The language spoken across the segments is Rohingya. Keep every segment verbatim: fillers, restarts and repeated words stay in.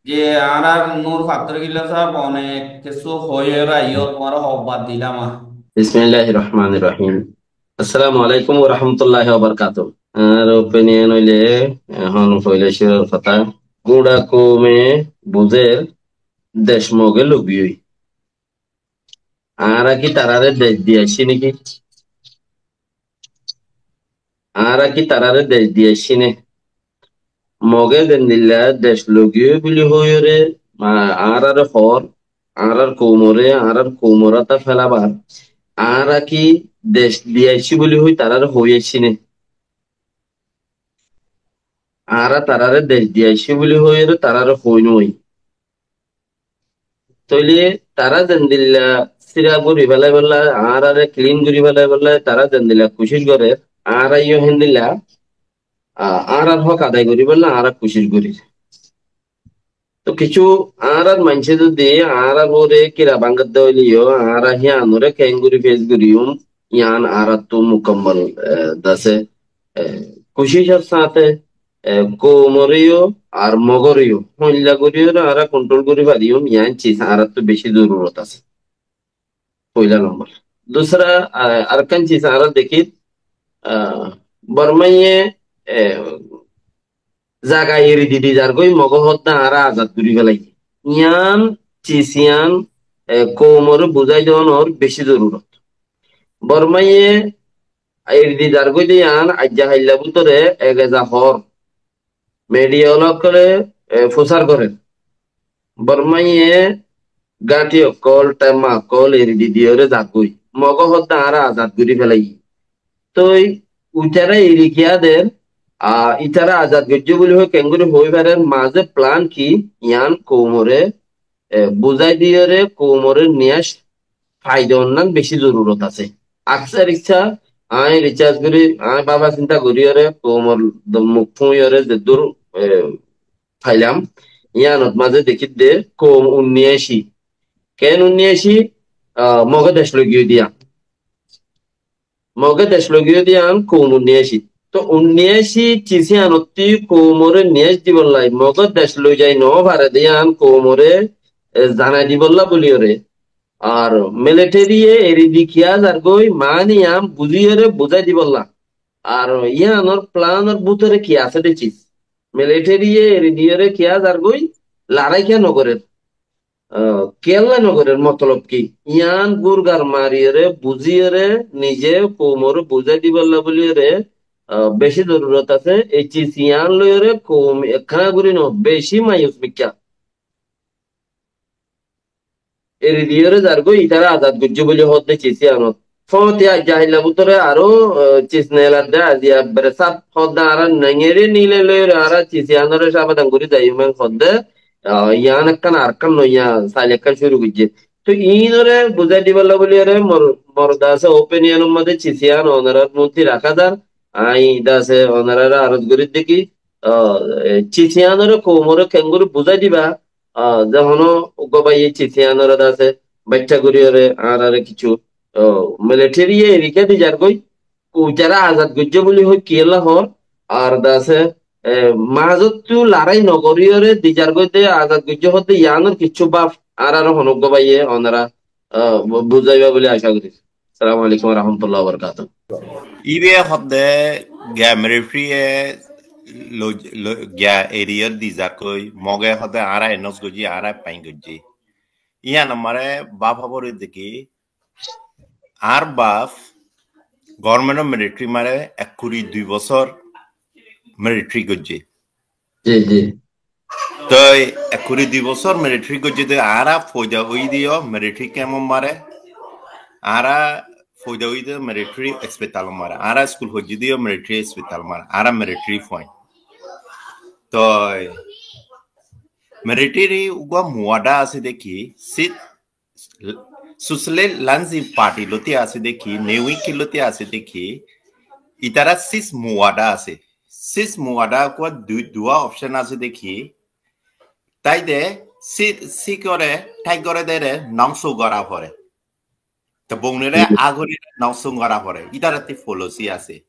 Ji, añárar Nur Fattor Killa sáb onek kessú hoiyóre aiyó, tuáñre hoóbbar dilam. Bismillahir Rahmanir Rahim. Assalamu alaikum wa rahmatullahi wa barakatuh. Añár opinion óile, ehón foila cúrur hotá, gura koume buzér dec Moge logiyói. Añára ki tarare dec di aiccí né ki? Añára ki tarare dec di aiccí né? Moge zendilla dec logiyói buli hoiyóre, a-, añárare hoór, añárar koumore, añárar koumor áta félabar, añára ki dec di aiccí buli hoi tarare hoi aiccí né? Añára tarare dec di aiccí buli hoiyóre tarare hoi no. Tóile tará zendilla sira gorí félaibolla, añárare clean gorí félaibolla tará zendilla kucíc gorér, añára yó héndilla, a, añárar hók adai goríbolla añára kucíc gorír. Tóu kissú añárar maincé zodi añárar uore kira báñgadde óile yó, añára híyanore keéngorí fes goríyum, yián añárattú mukammal, e, dase, e, kucícor sáñte, e, koumoré yó ar Mogoré yó, hoilla goríyore añára kontrol gorí fariyum, yián cis añárattú bicí zorurot asé. Foila nombor. Dusra, a, arekkán cis añára dekír, a, Bormáye, e, zaga eri di di zargói, Moge hoódde añára azad gorí félaiye. Yián cis yián, e, koumoré buzái donor bicí zorurot. Bormáye eri di zargói de yián aijja hailla bútore egeza hoór. Midiya ókkole, e, fusár gorér. Bormáye gáñthi ókkol, temma ókkol eri di diyóre zargói. Moge hoódde añára azad gorí félaiye. Tói uitará eri kiyá der, a, itará azad goijjé buli hoi keéngorí hoi farer, mazé plan ki, yián koumoré, e, buzái diyóre koumoré niyác faida onnán bicí zorurot asé. Aksar icca añí ricác gorí, añí báfa sinta goríyore koumor do-, muk fúñiyore zeddúr, e, failam, yiánot mazé dekír de koum unniyaci. Keén unniyaci? A, Moge dec logiyói de yián. Moge dec logiyói de yián koum unniyaci. Tóu unniyaci cis yiánottú koumoré niyác dibolla, Moge dec loizai nofaré de yián koumoré, e, zanai dibolla buliyóre. Ar militariye eri di kiyá zargói, maáni yián buzíyore buzái dibolla. Ar yiánor planor bútore ki asé de cis. Militariye eri diyóre kiyá zargói, larái kiyá nogorér. A, kiyólla nogorér, motolob ki? Yián gúrgar mariyóre, buzíyore, nize koumoré buzái dibolla buliyóre, a, bicí zorurot asé. Ei cis yián loiyóre koum ekkána gorí no, bicí mayus mikká. Eri diyóre zargói, itará azad goijjé buli hoódde cis yiánot. Fóñti aijja hailla bútore aró, e, cis neeladde, aziya bere saf hoódde añára nengeri nile loiyóre añára cis yiánore sábadan gorí zaiyum en hoódde, a, yián ekkán arekkán noiya sail ekkán cúru goijjé. Tóu iínore buzái dibolla buliyóre mor, mor dase opinion or mazé cis yián onorár muúntu raká zar, añí dase onoráre aros gorí de ki, a, e, cis yiánore koumoré keéngorí buzái diba, a, ze honó uggúa báiye cis yiánore dase baiththá goríyore añáráre kissú, a, militariye eri kiyá di zargói, uitará azad goijjé buli hoi kiyólla hoór, ar dase, e, mazottú larái nogoríyore di zargói de azad goijjé hoódde yiánor kissú báf añáráre honó uggúa báiye onorá, a, bu-, buzáiba buli acá gorí. Assalamu alaikum wa rahmatullahi wa barakatuhu. Íba hoódde giya militariye lo-, lo-, giya eri di zargói, Moge hoódde añára enós goijjí, añára fain goijjí. Yián amáre báfa foré de ki, añár baf government of military mare ekkuri dui bosór military goijjé. Ji, ji. Toi ekkuri dui bosór military goijjé de añára foida óiyi de yó military camp ot mare, añára foida óiyi de military hospital ot mare, añára school foijjí de yó military hospital ot mare, añára military fuain. Toi military uggúa muada asé de ki, sit Socialist Lanchin Party lóti asé de ki, New Wiki lóti asé de ki, itará sis muada asé. Sis muada uggúa dui, duwa option asé de ki, tái de si-, si gore, tái gore dere nongso gora fore. Te bounere agori nongso gora fore. Itará ti policy asé.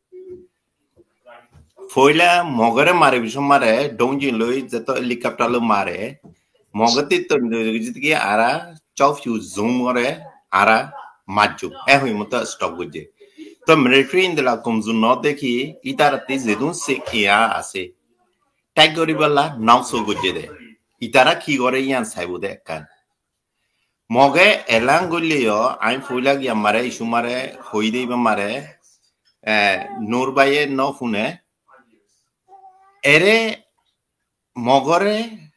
Foila Mogore mare, bicí mare, dóñji loi, zeto helicopter loi mare, Mogótti to nizor gijjé ki añára chop fiu zum goré añára majjum. E hoi moto stop goijjé. To military indila komzur no dekí, ítarattí zedún se iya asé. Thík goríbolla nau so goijjé de. Ítara ki goré yián saibó de ekkán. Mogé elan goilleyo, añí foila giya mare, isu mare, hoide iba mare, eh, Nur báiye no fune. Ere Mogore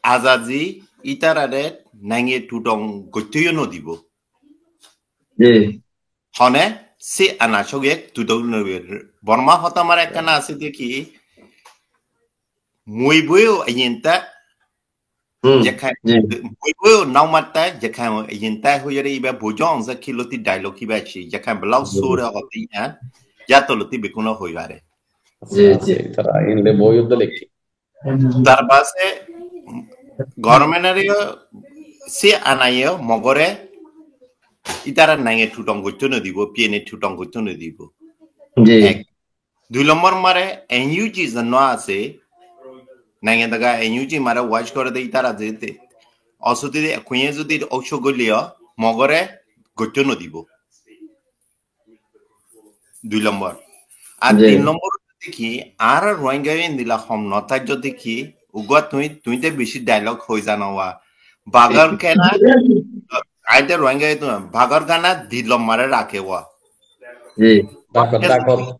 azazi itarare nange tutong goittoyo no dibo. Ji. Hone si ana sogek tutong no dibo. Borma hotá mare ekkán asé de ki, muiboyo ayinta, Hmm, jekai, ji. Muiboyo naumatta, jekai ayinta hoyere iba bojo onsa kiloti dialogue iba si, jekai belau Ji. Sore hote iyan, jato loti bekuno hoibare. Ji, ji. Tara inde boyo de lekki. Tar bade government-ore si anaye Mogore itara nange tutong goitto no dibo, P N A tutong goitto no dibo. Ji. Ek. Dui lombor mare N U G ze no asé, nange daga N U G mare watch gore de itara zete. Osuti de kuye zodi oso goileyo Mogore goitto no dibo. Dui lombor. Ar Ji. Tin lombor de ki, añára Rohingya indila hom no táijjo de ki, ugua tui, tui te beci dialogue hoi zano wa. Bagar kena, añí te Rohingya itu, bagar kena dilot mare rake wa. Ji. Dakot, dakot.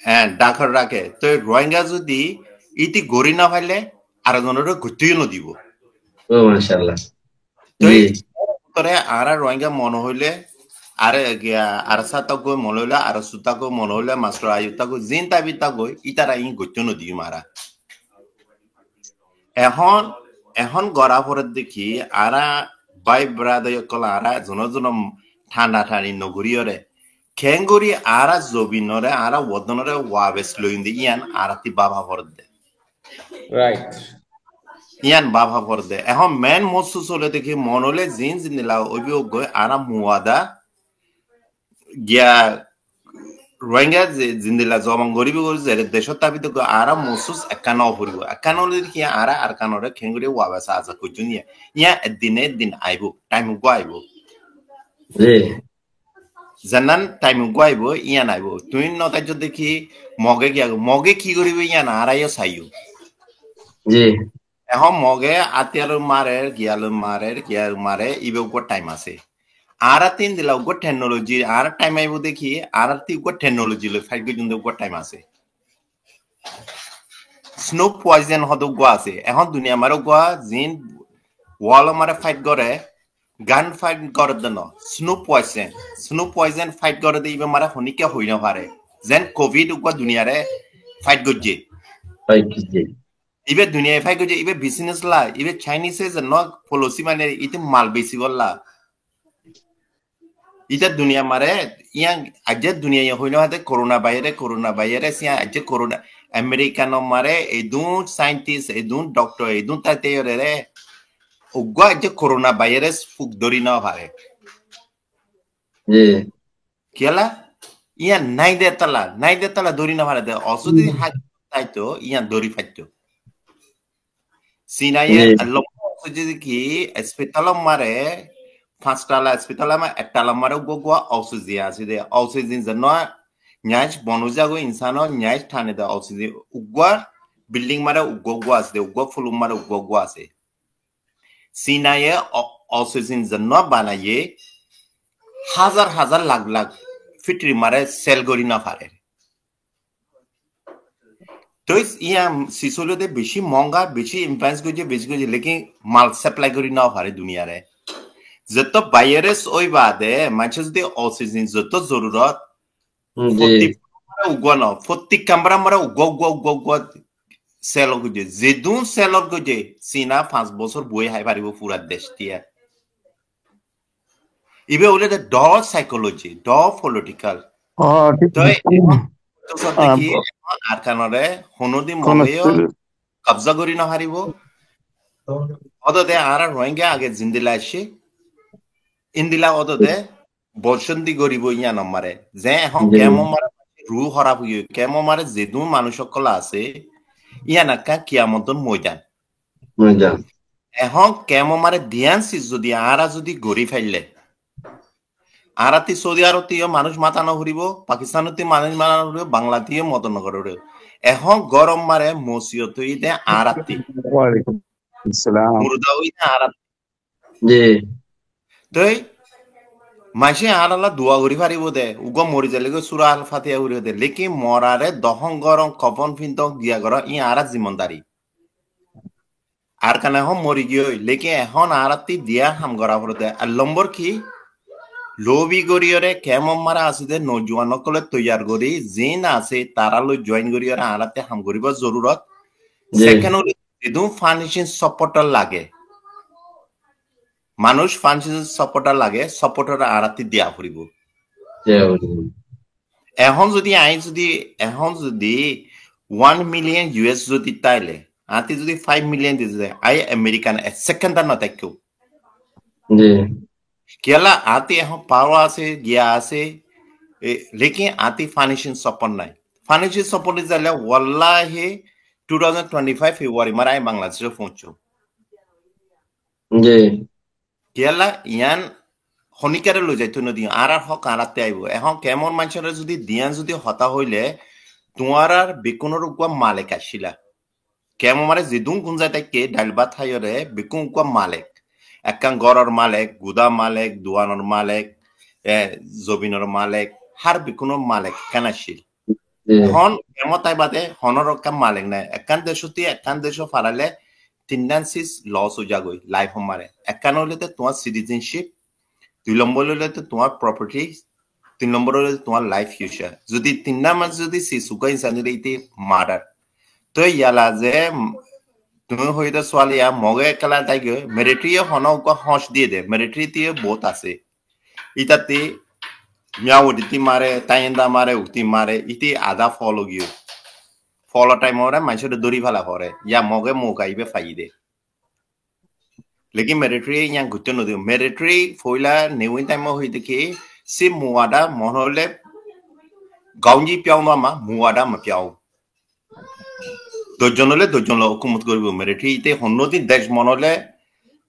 Há, dakot rake. Toi Rohingya zodi iti gori no faile, ar zonore goitto no dibo. O, mashallah. Toi, Ji. Tore añára Rohingya mone hoile, are giya, ARSA tákoi mone hoile, ARSU tákoi mone hoile, Mastor Ayub tákoi, zin tabi tákoi, itara in goitto no diyum añára. Ehón, ehón gora foredde ki, añára bái brother okkol añára zono zono thana thani no goriyore. Kengori añára zobinore, añára wodonore wabes loiyum de iyan añára ti baba foredde. Right. Iyan baba foredde. Ehón main mosus óile de ki mone hoile zin zindila oibo goi añára muada giya Rohingya ze zindila zobon goribo gori zere decot tabi de goi añára mosus ekkán no foribo. Ekkán óile de ki añára Arkanore kengori wabes aza goijjum iyan. Iyan eddin eddin aibo, time uggua aibo. Ji. Zenan time uggua aibo, iyan aibo. Tui no táijjo de ki Moge giya, Moge ki goribo iyan añára yo saiyum. Ji. Ehón Moge atiyar marer, giyal marer, giyal marer, ibe uggua time asé. Añára tin dila uggua technology, añára time aibo de ki, añára ti uggua technology loi fight goijjum de uggua time asé. Snow poison hodo uggua asé. Ehón duniya mare uggua zin wall mare fight gore, gun fight gore de no. Snow poison. Snow poison fight gore de iba mare honikka hoi no fare. Zen covid uggua duniyare fight goijje. Fight goijje. Iba duniyare fight goijje, iba business la, iba Chinese ze no policy mane ite mal besi bolla. Ita duniya mare, iyan aijja duniya iyan hoino hate corona virus, corona virus, iyan aijja corona, America no mare, edun scientist, edun doctor, edun tate yorere, uggua aijja corona virus fuk dori no fare. Ji. Kiyala? Iyan nai de tala, nai de tala dori no fare de, osudi Ji. Haj taito, iyan dori faito. Sinaye Ji. Lomba asé de ki, hospital mare, fañs tala hospital mare, ek tala mare uggua uggua oxygen asé de, oxygen ze no, nyais bonu jago insano, nyais thane de oxygen, uggua building mare uggua uggua asé de, uggua floor mare uggua uggua asé. Sinaye o-, oxygen ze no banaye, hazar hazar lak lak factory mare sell gori no fare. Toi iyan sisolo de beci monga, beci invest goijje, beci goijje, lekin mal supply gori no fare duniyare. Zeto virus oi bade, manche zodi oxygen zeto zorurot, Hmm, ji. Fotti kamra mare uggua no, fotti kamra mare uggua, uggua, uggua, uggua sell goijje. Zedun sell goijje, Sina fañs bosor boi hai faribo fura dec tiya. Ibe óile de do psychology, do political. Oh, thik Toi asé. Ehón to sótte Ah, ki bo- ehón Arkanore honodin kono Mogeyo stil- kabza gori no faribo. Ódode añára Rohingya age zindila asé. Indila ódode bocondi goribo iyan mare. Ze ehón Ji. Kemo mare ru horaf óiye, kemo mare zedun manuc okkol asé, iyan ekka kiyamottor moidan. Moidan. Ehón kemor mare diyan sis zodi añára zodi gorí faille, añárattí Saudi Arobottí yó manúic mata no foribó, Pakistanottí manúic mata no foribó, Banglattí yó modot no gorá foribó. Ehón góror mare mosiyot óiye de añárattí. Walaikum salam. Murda óiye de añárattí. Ji. Toi maincé añáralla dua gorí faribó de, uggúa mori zaile goi Sura Al Fatiha foribó de, lekin morare dofon gorón, kofon findón, giya gorón, i añárar zimandari. Arkan ehón mori giyói, lekin ehón añárattí diya ham gorá foré de. Ar lombor ki? Lobi goríyore kemor mare asé de nojuwan ókkole toiyar gorí, zin asé tará loi join goríyore añárattí ham goríbar zorurot. Ji. Second óile zedún financial support lage, manúic financial support lage, support añárattí diya foribó. Diya foribó. Ehón zodi añí zodi, ehón zodi one million U S zodi táile, añátí zodi five million di de, añí American ek second no táikkum. Ji. Kiyólla añátí ehón power asé, giya asé, e, lekin añátí financial support nai. Financial support di zaile, wallahi, two thousand twenty-five February mare añí Bangladecot foóñsom. Ji. Kiyólla yián honíkkare loi zaito no diyum, añárar hók añárattí aibó. Ehón kemor maincóre zodi diyan zodi hotá hoile, tuáñrar bekkúnor uggúa malek accíla. Kemor mare zedún gunzai táikke, dail bát háiyore, bekkún uggúa malek. Ekkán góror malek, guda malek, duwanor malek, e, zobinor malek, hár bekkúnor malek ekkán accíl. Ji. Ehón kemot táiba de honór ekkán malek nai. Ekkán decótti ekkán decót faraile tinnán sis loss ói zagói life or mare. Ekkán óile de tuáñr citizenship, dui lombor óile de tuáñr property, tin lombor óile de tuáñr life future. Zodi tinnán mazé zodi sis uggúa insan óile ite murder. Toi yala ze, mm, tuñí hoiyé de sual ya, Moge kiyólla táigoi, military ye honó uggúa hóñc diye de, military te bout asé. Ítattí Miyawadití mare, Tayenda mare, uttí mare, ítí adá follow giyói. Follow time ore maincóre dóri fela fore. Ya Moge mouka ibá faiyé de. Lekin military ye yián goittó no dibo. Military foila newin time ot hoiyé de ki, si muada mone hoile gaunji piyau no ama, muada ma piyau. Doc zon óile doc zon loi hókumot goríbo. Military ite honódin dec mone óile,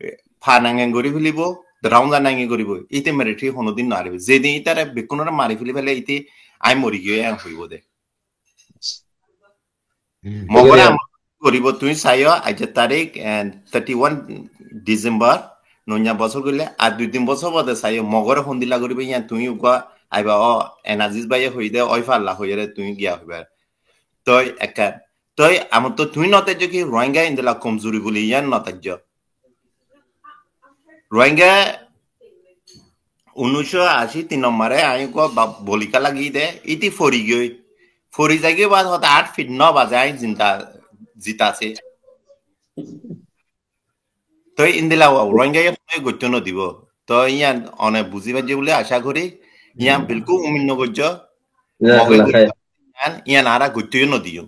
e, fa nange gorí felibo, round nange goríbo. Ite military honódin no aribo. Zedin itare bekkúnore mari feli fele ite añí mori giyói en hoibo de. Hmm. Mogore amol goríbo, tuñí saiyó, aijja tarik, and thirty-one December, noiya bosór goille, ar dui tin bosór bade saiyó, Mogore hondilla goríbo, yián tuñí uggúa aiba, o, En Aziz báiye hoiyé de, ói falla hoiyére tuñí giya hoiba. Toi ekkán, toi amotto tuñí no taijjó ki Rohingya endilla komzuri buli yián no taijjó. Rohingya unnúiccó ací tin nombore añí uggúa ba-, bolika lagi de, íte fori giyói. Fori zaigiyói baade hotá añár fit no baze añí zinda, zita así. Toi endilla Rohingya ye honó goittó no dibo. Toi yián one buzi faijjé buli acá gorí. Yián bilkul umid no goijjó. Jazakallah khair. Yián, yián añára goittó no diyum.